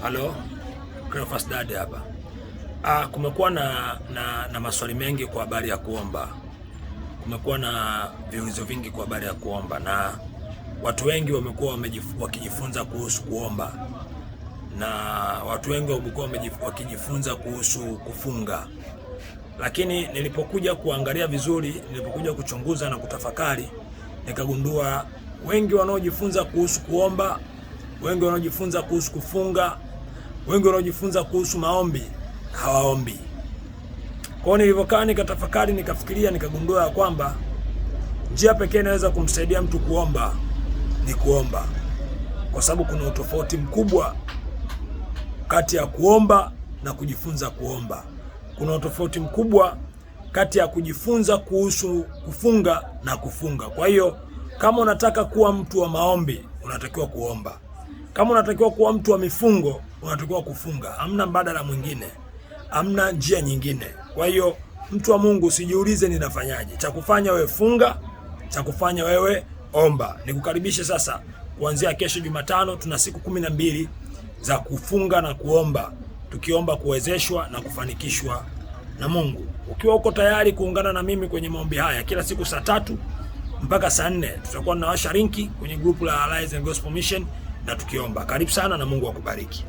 Halo, Cleophas Dade hapa. Kumekuwa na maswali mengi kwa habari ya kuomba. Kumekuwa na viulizo vingi kwa habari ya kuomba, na watu wengi wamekuwa wakijifunza kuhusu kuomba, na watu wengi wamekuwa wakijifunza kuhusu kufunga, lakini nilipokuja kuangalia vizuri, nilipokuja kuchunguza na kutafakari, nikagundua wengi wanaojifunza kuhusu kuomba, wengi wanaojifunza kuhusu kufunga, wengi wanaojifunza kuhusu maombi hawaombi. Kwa hiyo nilivyokaa nikatafakari, nikafikiria, nikagundua ya kwamba njia pekee inaweza kumsaidia mtu kuomba ni kuomba, kwa sababu kuna utofauti mkubwa kati ya kuomba na kujifunza kuomba. Kuna utofauti mkubwa kati ya kujifunza kuhusu kufunga na kufunga. Kwa hiyo kama unataka kuwa mtu wa maombi, unatakiwa kuomba. Kama unatakiwa kuwa mtu wa mifungo, unatakiwa kufunga. Hamna mbadala mwingine, hamna njia nyingine. Kwa hiyo mtu wa Mungu, usijiulize ninafanyaje. Cha kufanya wewe funga, cha kufanya wewe omba. Nikukaribishe sasa, kuanzia kesho Jumatano tuna siku 12 za kufunga na kuomba, tukiomba kuwezeshwa na kufanikishwa na Mungu. Ukiwa uko tayari kuungana na mimi kwenye maombi haya kila siku saa 3 mpaka saa 4 tutakuwa tunawasha linki kwenye grupu la Arise and Gospel Mission na tukiomba. Karibu sana na Mungu akubariki.